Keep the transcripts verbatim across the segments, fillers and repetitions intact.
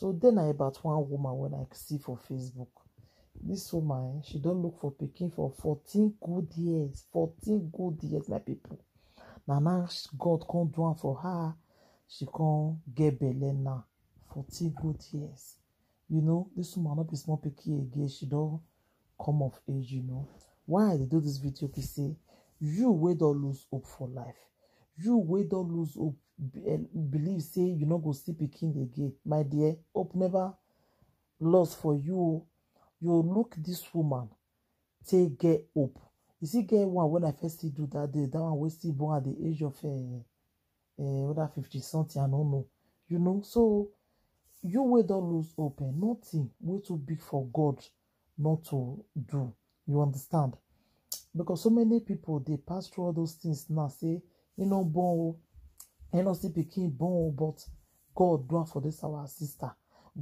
So then na about one woman wey I see for Facebook. This woman, eh, she don look for pikin for fourteen good years. Fourteen good years, my people. Na now sh- God come do am for her. She come get belle now. Fourteen good years. You know, this woman no be small pikin again. She don come of age, you know. Why I dey do this video be say, you wey don lose hope for life, you wey don lose hope, be- eh, believe say you no go see pikin again, my dear, hope never lost for you o. You look this woman, take get hope. You see, get one when I first see do that day, that one wey still born at the age of uh, uh, whether fifty something, I don't know. You know, so you wey don lose hope, eh, nothing wey too big for God not to do. You understand? Because so many people dey pass through all those things now. Say, you know, born, you know, see pikin born, but God do am for this our sister.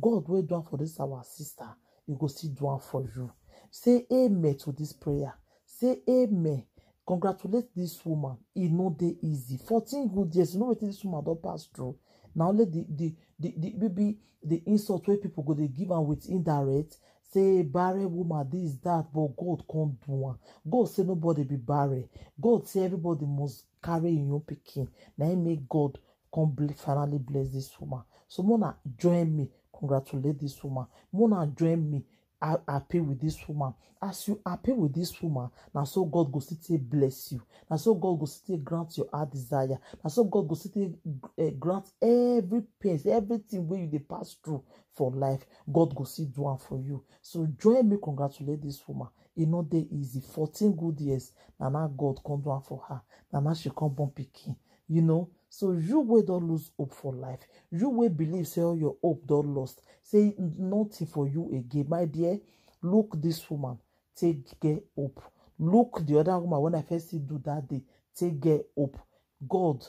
God wey do am for this our sister, he go still do am for you. Say amen to this prayer. Say amen. Congratulate this woman. E no dey easy. Fourteen good years. You know wetin this woman don pass through. Na only the the the, the maybe the insult wey people go dey give am with indirect. Say barren woman, this, that, but God come do am. God say nobody be barren. God say everybody must carry im own pikin. Na im make God come ble- finally bless this woman. So mona join me, congratulate this woman. Mona join me, I happy with this woman. As you happy with this woman, na so God go still take bless you. Na so God go still take grant your heart desire. Na so God go still take uh, grant every pain, everything wey you dey pass through for life. God go still do am for you. So join me, congratulate this woman. E no dey easy. Fourteen good years, na now God come do am for her. Na now she come born pikin. You know, so you wey don lose hope for life, you wey believe say all your hope don lost, say nothing for you again, my dear, look this woman, take get hope. Look the other woman when I first see do that day, take get hope. God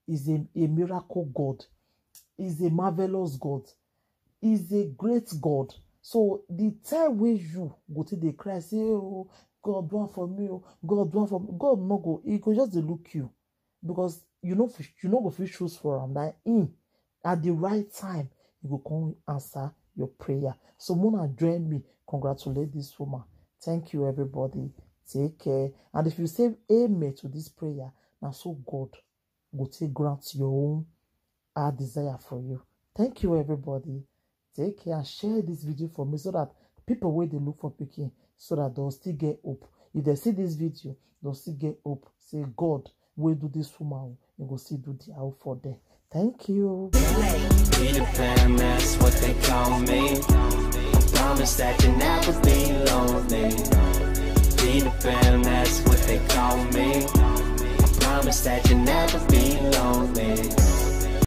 is a, a miracle God, is a marvelous God, is a great God. So the time wey you go take dey cry say, "Oh, God do am for me, oh, God do am for me," God no go, he go just dey look you, because you no fit, you no go fit choose for am. Na him at the right time, he go come answer your prayer. So mona join me, congratulate this woman. Thank you, everybody. Take care. And if you say amen to this prayer, na so God go take grant your own heart desire for you. Thank you, everybody. Take care and share this video for me so that people wey dey look for pikin, so that they'll still get hope. If they see this video, they'll still get hope. Say God wey do this woman, he go still do the hope for them. Thank you. Peter Pan, that's what they call me. I promise that you'll never be lonely. Peter Pan, that's what they call me. I promise that you'll never be